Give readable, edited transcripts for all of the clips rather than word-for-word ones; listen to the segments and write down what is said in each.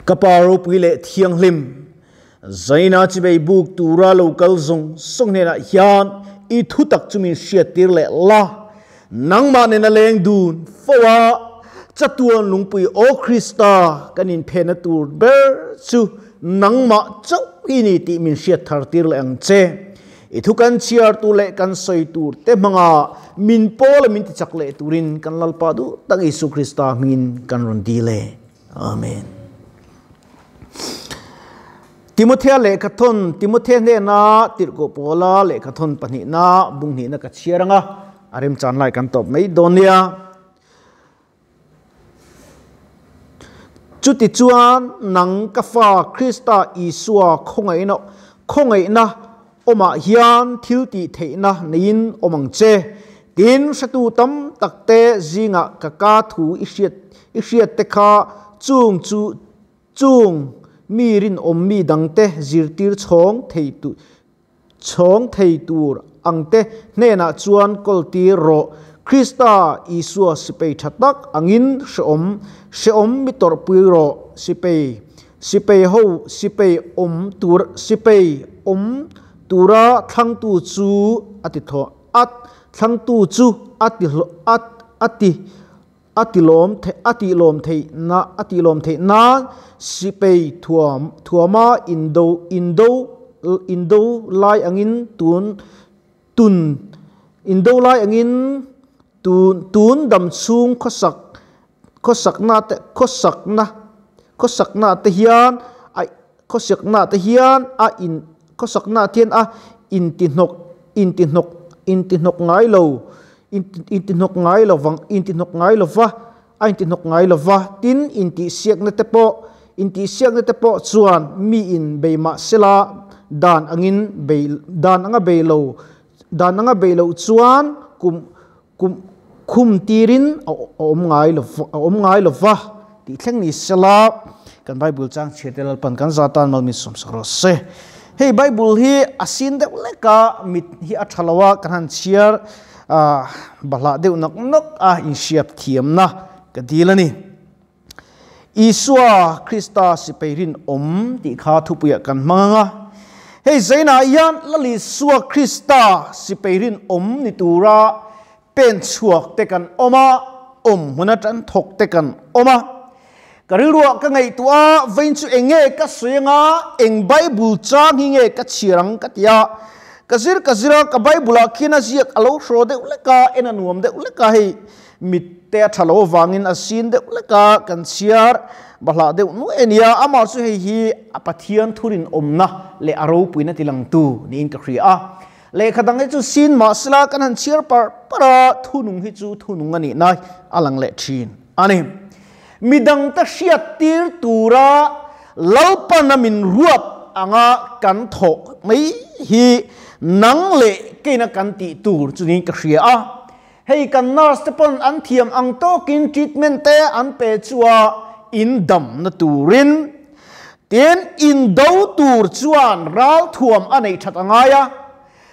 Ka Pa ropui leh thianghlim, Zaina chibei buk tura lo kal zawng zawng hnenah hian i thutak chu min hriattir leh la. Nangmah nena leng dun fo a, chatuan lungpui Aw Krista kan inphenna tur ber chu nangmah chauh hi ni tih min hriat thar tir leh ang che. I thu kan chhiar tur leh kan sawi tur te hmanga min pawl a min tichak leh turin kan Lalpa duh tak Isua Krista hmingin kan rawn dil e. Amen. Timothea lehkhathawn, Timothea hnena tirhkoh pawla lehkhathawn pahnihna bung hnihna ka chhiar anga a remchan lai kan tawp mai dawn nia. Chuti chuan nang ka fa Krista Isua khawngaihna khawngaihna awmah hian thil tih theihna neiin awm ang che. Tin, hretu tam takte zingah ka ka thu i hriat i hriat te kha chung chu chung mi rinawm mi dangte zirtir chhawng thei tu chhawng thei tur angte hnenah chuan kawltir rawh. Krista Isua sipei tha tak angin hreawm hreawm mi tawrhpui rawh sipei Sipei ho sipei awm tur sipei awm tura thlangtu chu a ti thaw a thlangtu chu a ti hlawh a a ti a ti lawm theih a tih lawm theih na a tih lawm theih nan sipei thuam thuama indo indo indo lai angin tun tun indo lai angin tun tun dam chhung khawsak Khawsakna te khawsakna khawsakna te hian a khawsakna te hian a in khawsakna te hian a intihnawk intihnawk intihnawk ngai lo intihnawk ngai lo vang intihnawk ngai lo va a intihnawk ngai lo va tin intihsiakna te pawh intihsiakna te pawh chuan mi in bei mah sela dan angin bei dan anga bei lo dan anga bei loh chuan kum Kum khum tirin a awm ngai lo a awm ngai lo va tih thleng ni sela kan Bible chang chhiar te Lalpan kan za tan mal min sawm sak rawh se. Hei Bible hi a sin deuh lek a, mit hi a tha lo a, kan han chhiar bahlah deuh nawk nawk a inhriat thiamna ka dil a ni. Isua Krista sipai rinawm tih kha thupuiah kan hmang ang a. Hei zainah hian Lal Isua Krista sipai rinawm ni tura pen chhuak te kan awm a, awm hmun atang thawk te kan awm a. Ka rilruah ka ngaihtuah a, vawiin chu eng nge ka sawi anga, eng Bible chang hi nge ka chhiar ang ka ti a. Ka zir ka zir a, ka Bible-ah khian a ziak a lo hraw deuh lek a, en a nuam deuh lek a hei. Mitte a tha lo avangin a sin deuh lek a, kan chhiar bahlah deuh nuai a nia. Amah chu hei hi a Pathian thurinawmna leh a ropuina tilangtu niin ka hria a. Lehkha dang hi chu sin mahsela kan han chhiar par par a, thunung hi chu thunung a nihna a lang leh thin a ni. Midangte hriattir tura Lalpana min ruat anga kan thawk mai hi nang leh keina kan tih tur chu niin ka hria a. Hei kan nurse te pawn an thiam ang tawkin treatment te an pe chua in damna turin. Tin, in do tur chuan ralthuam a neih that a ngai a,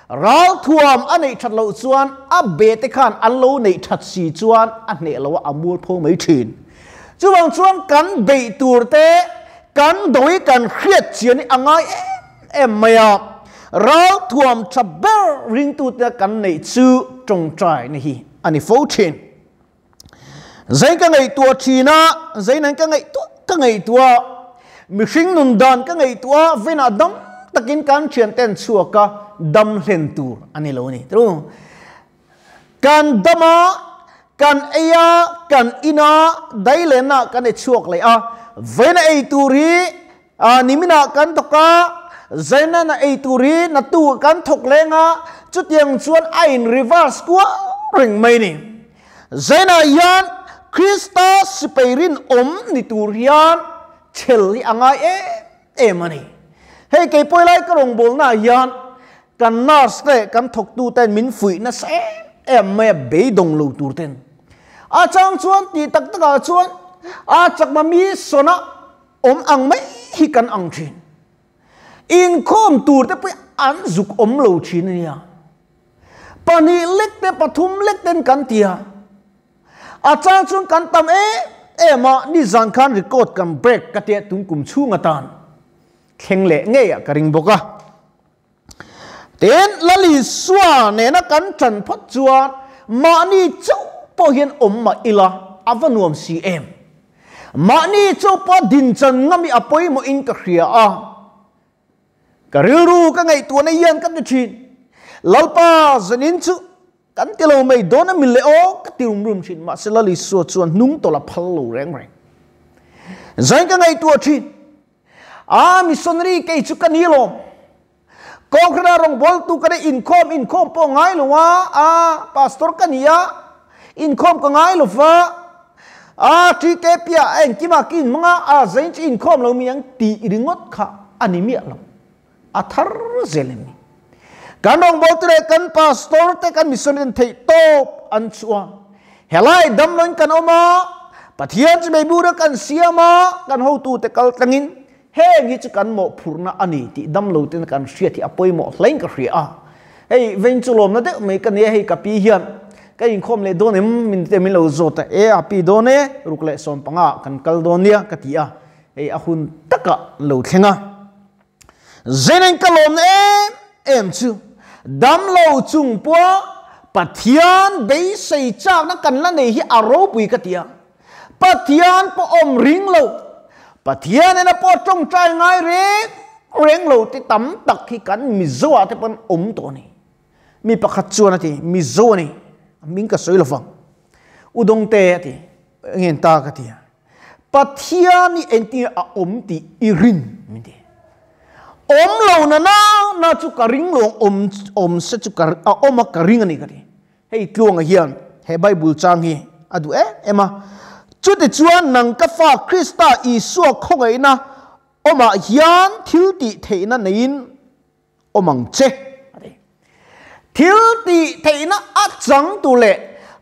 ralthuam a neih that loh chuan a be te khan an lo neih that si chuan a hneh lo a, a mualpho mai thin. Chuvang chuan kan beih tur te kan do hi kan hriat chian hi a ngai em em mai a, ralthuam tha ber ringtute kan neih chu tawngtaina hi a ni fo thin. Zain ka ngaihtuah thin a, zain an ka ngaihtuah ka ngaihtuah, mihring nun dan ka ngaihtuah a, vainah dam takin kan thianten chhuak a, dam hlen tur a ni lo a ni. Kan dam a, kan ei a, kan in a, dailenna kan e chhuak leh a, vaina ei tur hi niminah kan thawk a, zainana ei tur hi natu kan thawk leng a, chutiang chuan a in reverse kual reng mai ni. Zainah hian Krista sipai rinawm ni tur hian chhel hi a ngai em em a ni. Hei keipawh lai ka rawngbawlnaah hian kan nurse te kan thawktu ten min fuih nasa em em mai a, beidawng lo tur ten. A chang chuan tih tak takah chuan a chakma mi sawna awm ang mai hi kan ang thin. Inkhawm tur te pawh an zuk awm lo thin a nia. Pahnih lek te pathum lek ten kan ti a. A chang chuan kan tam em em a, nizan khan record kan break ka tia tun kum chhung atan thleng leh ngei ah ka ring bawk a. Tin, Lal Isua nena kan ṭan phawt chuan mahni chauh pawh hian awm mah ila a va nuam si em. Mahni chauh pawh dinchan ngam hi a pawimawhin ka hria a. Ka rilru ka ngaihtuahna hian ka ti ṭhin. Lalpa, zanin chu kan ti lo mai dawn a mi le aw ka ti rum rum ṭhin. Mahse Lal Isua chuan hnung tawlh a phal lo reng reng. Zain ka ngaihtuah ṭhin. A missionary kei chu ka ni lawm. Kawnghrana rawngbawltu ka ni inkhawm inkhawm pawh ngai lo a, a pastor ka ni a, inkhawm ka ngai lo va, a TKP ah engkimah ka inhmang a, a zain chu inkhawm lo mi ang tih ringawt kha a ni miah lo. A thar zel em ni. Kan rawngbawltu leh kan pastor te kan missionary ten theih tawp an chhuah a. Helai damloin kan awm a, Pathian chu meibura kan siam a, kan hotute kal tlangin heng hi chu kan mawhphurhna a ni tih damlo ten kan hriat hi a pawimawh hlein ka hria a. Hei vein chu lawmna deuh mai ka nia, hei ka pi hian ka inkhawm leh dawn em min te min lo zawt a, e a pi dawn e, ruk leh 15 ah kan kal dawn nia ka ti a, hei a hun takah lo thleng a. Zenin ka lawmna em em chu damlo chung pawh Pathian beisei chakna kan la nei hi a ropui ka ti a. Pathian pawh awm ring lo, Pathian ena pawh tawngtai ngai reng reng lo te tam tak hi kan Mizo ah te pawn awm tawh a ni. Mi pakhat chuan a ti, Mizo a ni, a hming ka sawi lovang, U Dawngte a ti, ngen ta ka ti a. Pathian hi engtin a awm tih i rin min ti. Awm lo na na na chu ka ring lo ang, awm awm se chu ka a awm a ka ring a ni ka ti. Hei tluanga hian he Bible chang hi a duh em em a. Chutichuan nang ka fa Krista Isua khawngaihna awmah hian thil tih theihna neiin awm ang che, a ti. Thil tih theihna a chang tur leh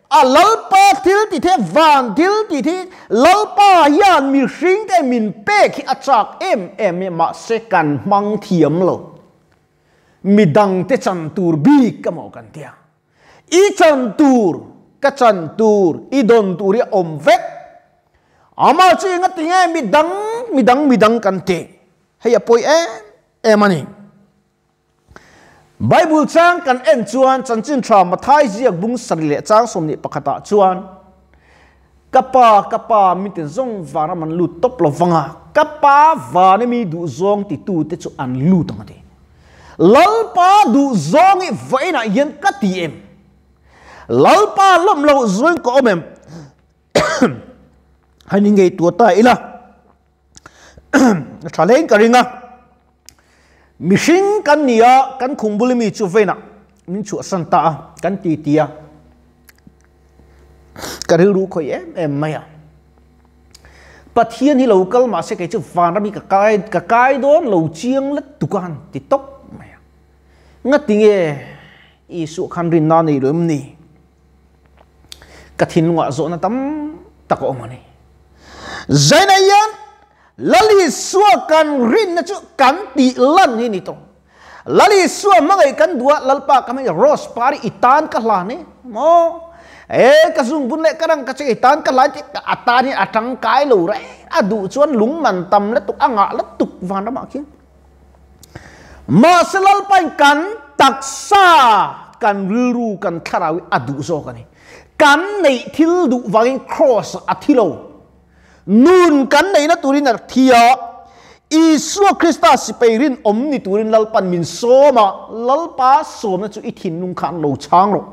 a Lalpa thil tih theih, van thil tih theih, Lalpa hian mihring te min pek hi a chak em em mai, mahse kan hmang thiam lo. Midang te chan tur bik emaw kan ti a. I chan tur, ka chan tur, i dawn tur hi a awm vek. Amah chu engati nge midang, midang, midang kan ti. Hei a pawi em em a ni. Bible chang kan en chuan chanchin tha Mathai ziak bung sarih leh chang 21 ah chuan ka pa ka pa min ti zawng vana man lut tawp lo vanga ka pa vana mi duh zawng ti tu te chu an lut ang a ti. Lalpa duh zawng i vawiinah hian ka ti em? Lalpa lawm loh zawng ka awm em? Hei ni ngei tuah ta ila. Tha hlein ka ring a, mihring kan ni a, kan khum bul mi chu veinah min chhuahsan ta a, kan ti ti a, ka rilru khawih em em mai a. Pathian hi lo kal mahse kei chu vanram hi ka kai ka kai dawn lo chiang let tuk a han ti tawp mai a. Ngati nge Isua khan rinna nei lo em ni? Ka thinlungah zawhna tam tak a awm a ni. Zaina hian Lal Isua kan rinna chu kan tih lan hi ni tawh. Lal Isua hmangaih kan duh a, Lalpa ka hmangaih Rose par i tan ka hlan e maw? E ka zungbun leh ka rang ka che i tan ka hlan tih a tan hi a tangkai lo reng a duh chuan lung man tam lutuk a ngah lutuk vanramah khian. Mahse Lalpain kan taksa, kan rilru, kan thlarau hi a duh zawk a ni. Kan neih thil duh vangin kraws a thi lo. Nun kan neihna turin a thi a, Isua Krista sipai rinawm ni turin Lalpan min sawm a, Lalpa sawmna chu i thinlung khan lo chhang rawh.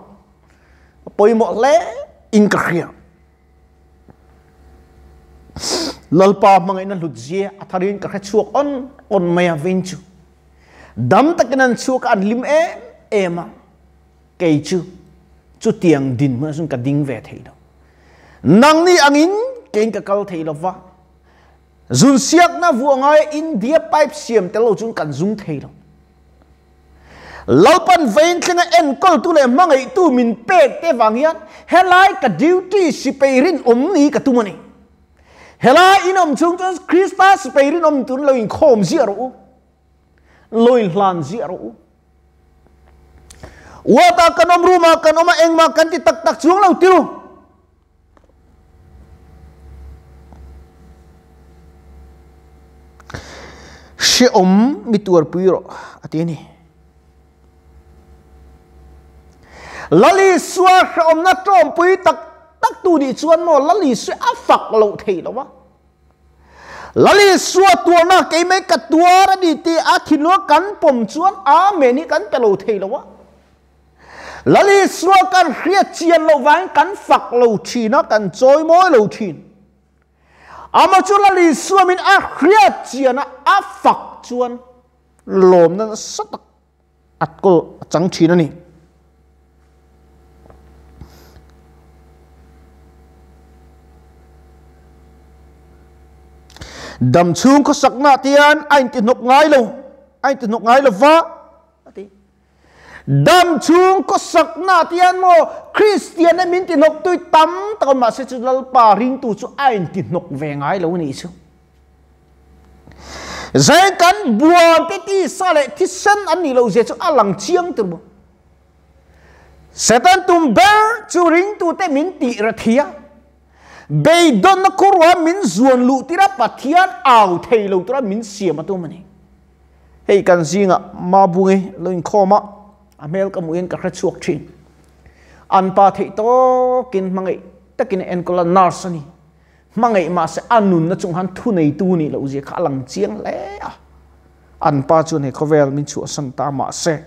A pawimawh hle in ka hria. Lalpa hmangaihna hlut zia a tharin ka hre chhuak on on mai a vein chu. Dam takin an chhuak a an hlim em em a. Kei chu chutiang din hmunah chuan ka ding ve thei lo. Nangni angin keiin ka kal thei lo va. Zun siakna vuah ngaia India pipe siam tel lo chuan kan zung thei lo. Lalpan vein thlenga enkawltu leh hmangaihtu min pek te vang hian helai ka duty sipai rinawm ni ka tum a ni. Helai in awm chhung chuan Krista sipai rinawm turin lo inkhawm ziah rawh u. Lo inhlan ziah rawh u. Ward-ah kan awm, room-ah kan awm a, engmah kan ti tak tak chuang lo tiru. Hrehawm mi tuarpui rawh a ti a ni. Lal Isua hrehawmna tawmpui tak tak tu nih chuan maw Lal Isua a fak loh theih lo a. Lal Isua tuarna keimah ka tuar a ni tih a thinlunga kan pawm chuan Amen hi kan pe lo thei lo a. Lal Isua kan hriat chian loh vangin kan fak lo thin a, kan chawi mawi lo thin. Amah chu Lal Isua min a hriat chian a, a fak chuan lawmna nasa tak a kawl a chang thin a ni. Dam chhung khawsakna tian a intihnawk ngai lo, a intihnawk ngai lo va a ti. Dam chhung khawsakna tian maw Kristian e min tihnawk tui tam tak awm mahse chu Lalpa ringtu chu a intihnawk ve ngai lo a nih chu. Zai kan buan te tisa leh thisen an nih loh zia chu a lang chiang tur maw. Satan tum ber chu ringtute min tih ra thei a, beidawnna khurua min zuan luh tir a Pathian au thei lo tura min siam a tum a ni. Hei kan zingah Mabungi lo inkhawm a, a hmel ka hmuh hian ka hre chhuak thin. An pa theih tawkin hmangaih takin a enkawl a, nurse a ni. Hmangaih mahse a nunna chung han thuneitu nih loh zia kha a lang chiang hle a. An pa chuan he khawvel min chhuahsan ta mahse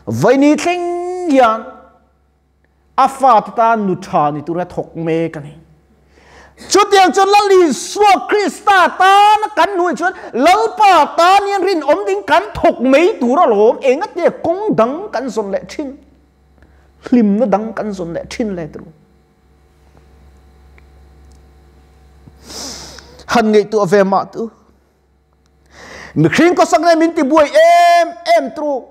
vaini thleng hian a fate tan nu tha ni tura thawk mek a ni. Chutiang chuan Lal Isua Krista tana kan hnuai chuan Lalpa tan hian rinawm ding kan thawk mai tur alawm engatia kawng dang kan zawn leh thin, hlimna dang kan zawn leh thin le tur. Han ngaihtuah ve mah tu. Mihring khawsak nen min tibuai em em tru.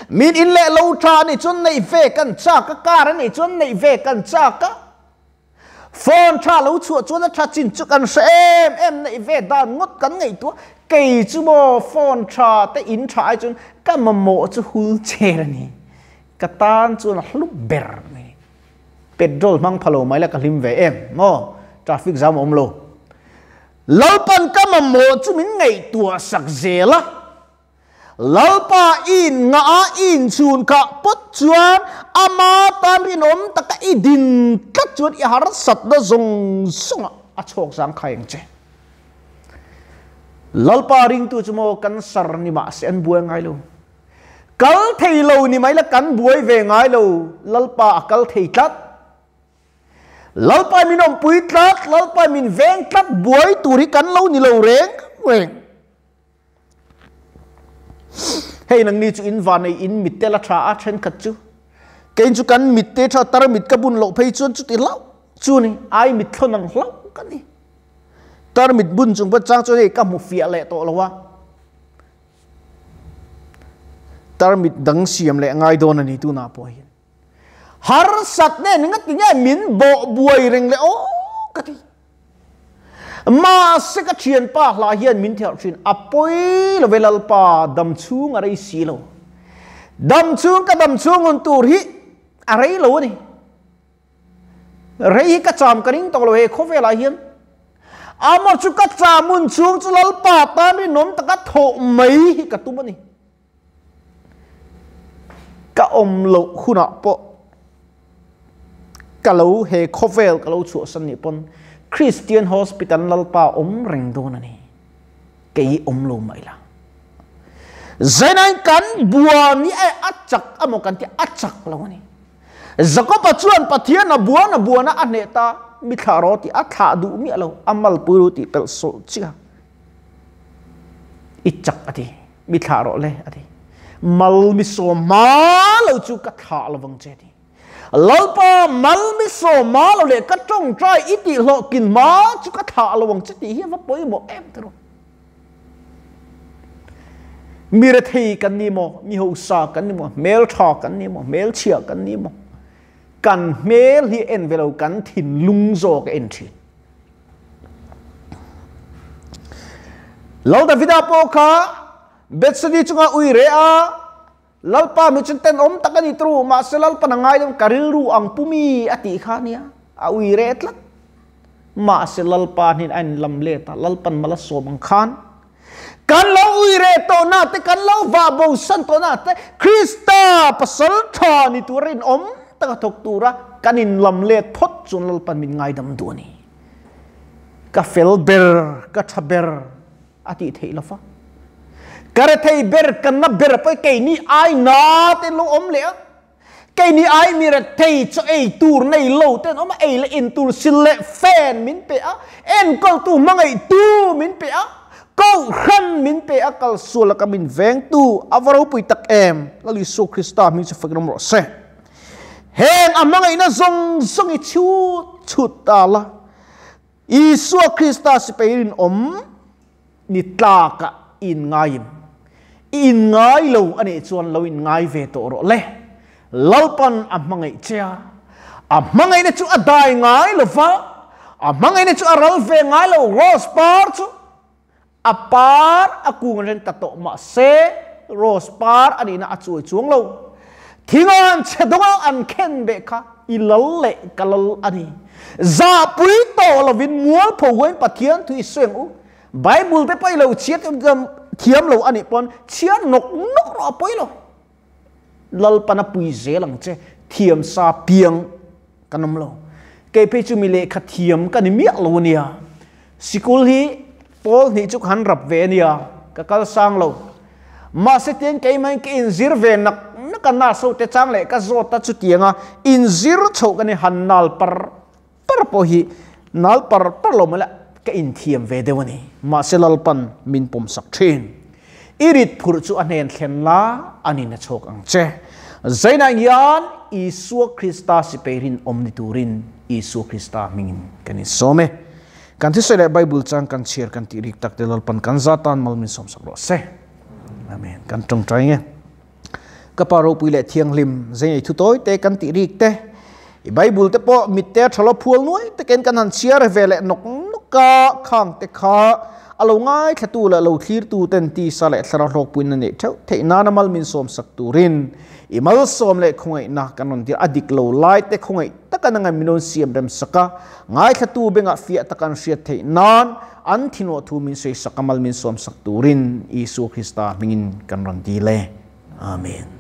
Min in leh lo tha anih chuan neih ve kan chak a, car anih chuan neih ve kan chak a. Phone tha lo chhuah chuan a tha chin chu kan hre em em neih ve dan ngawt kan ngaihtuah. Kei chu maw phone tha te in tha ai chuan ka mamawh chu hul cher a ni. Ka tan chuan a hlu ber mai. Petrol hmang pha lo mai la ka hlim ve em maw traffic jam a awm lo. Lalpan ka mamawh chu min ngaihtuah sak zel a, Lalpa i in ngah a i inchhun khah pawt chuan ama tan rinawm taka i din tlat chuan i harsatna zawng zawngah a chhawk zang khai ang che. Lalpa ringtu chu maw kan sar ni mahse an buai ngai lo. Kal thei lo ni mai la kan buai ve ngai lo, Lalpa a kal thei tlat. Lalpa min awmpui tlat, Lalpa min veng tlat buai tur hi kan lo ni lo reng reng. Hei nangni chu in van ei in mit te la tha a thenkhat chu. Kein chu kan mit te tha tar mit ka bun loh phei chuan chuti hlauh chu ni ai mit thlawn ang hlauh ka ni. Tar mit bun chung pawh chang chuan hei ka hmu fiah leh tawh lo a. Tar mit dang siam leh ngai dawn a ni tunah pawh hian. Harsat nen ngati nge min bawh buai reng le aw ka ti. Mahse ka thianpa hla hian min thelh thin a pawi lo ve Lalpa dam chhung a rei si lo. Dam chhung ka dam chhung hun tur hi a rei lo a ni. Rei hi ka cham ka ring tawh lo he khawvelah hian. Amaw chu ka cham hun chhung chu Lalpa tan rinawm taka thawh mai hi ka tum a ni. Ka awm loh hunah pawh ka lo he khawvel ka lo chhuahsan nih pawn Christian Hospital Lalpa awm reng dawn a ni. Kei awm lo mah ila. Zainain kan buan hi a chak amaw kan ti a chak lo a ni. Jakoba chuan Pathian a buan a buan a a hneh ta mi thlah rawh tih a thlah duh miah lo a malpui ru tih pelh sawlh chiah. I chak a ti mi thlah rawh le a ti mal mi sawm hma lo chu ka thlah lovang che ti Lalpa mal mi sawm hma lo leh ka tawngtai i tih hlawh kin hma chu ka thlah lovang che tih hi a va pawimawh em ti rawh mi rethei kan ni maw mi hausa kan ni maw hmel tha kan ni maw hmel chhia kan ni maw kan hmel hi en ve lo kan thinlung zawk a en thin Lal Davida pawh kha Bethsedi chunga ui re a, Lalpa mi chu tenawm tak a ni tru, mahse Lalpan a ngai dawn ka rilru ang pumi a tih kha nia, a ui re tlat. Mahse Lalpa hnin a inlam let a, Lalpan mal a sawm ang khan kan lo Ui re to na te kan lo va bo san to na te Krista pasal tha ni turin om taka thok tura kanin lam le thot chun lalpan min ngai dam du ani. Ka fel ber ka tha ber ati thei lafa kare thei ber kan na ber pa ke ni ai na te lo om le ke ni ai mi ra thei cho ei tur nei lo ten om ei le in tur sil le fan min pe a en kol tu mangai tu min pe a ko khan min pe a kal sula ka min veng tu avaro pui tak em lali so Krista min chu fakram ro se heng amangai na zong zong i chu chu ta la Isua Krista si peirin om ni tlaka in ngaim in ngai lo ani chuan lo in ngai ve to ro le lalpan a mangai chia a mangai na chu a dai ngai lo fa a mangai na chu a ral ve ngai lo rose par chu a par a kung ren ta to ma se rose par ani na a chuai chuang lo thingan chedonga an khen be kha i lal le kalal ani za pui to lovin mual pho wen pathian thui sueng u Bible te pai lo chiat thiam lo ani pon chiat nok nok ro poi lo lal pana pui zelang che thiam sa piang kanom lo ke pe chu mi le kha thiam kan mi lo nia sikul hi pol ni chu khan rap ve nia ka kal sang lo ma se tiang ke mai ke in zir ve nak nak na so te chang le ka zo ta chu tianga in zir chho kan han nal par par po hi nal par par lo mala ka in thiam ve dewani ma se lalpan min pom sak thin irit phur chu anen thlen la ani na chok ang che zaina hian Isua Krista si perin omni turin Isua Krista mingin kani some kan thi sele Bible chang kan chiar kan ti rik tak te lalpan kan zatan malmin som sak ro se amen kan tong trai nge ka paro pui le thiang lim zainai thu toy te kan ti rik te i Bible te po mit te thalo phual nuai te ken kan han chiar vele nok nok ka khang te kha alo ngai thatu la lo thlir tu ten ti sa le thlara hlok puin na nei theu thei na na mal min som sak turin i mal som le khongai na kanon dir adik lo lai te khongai takana ngai minon siam rem saka ngai thatu benga fia takan hriat thei nan an thino thu min sei sakamal min som sak turin Isu Krista mingin kan ron di le amen.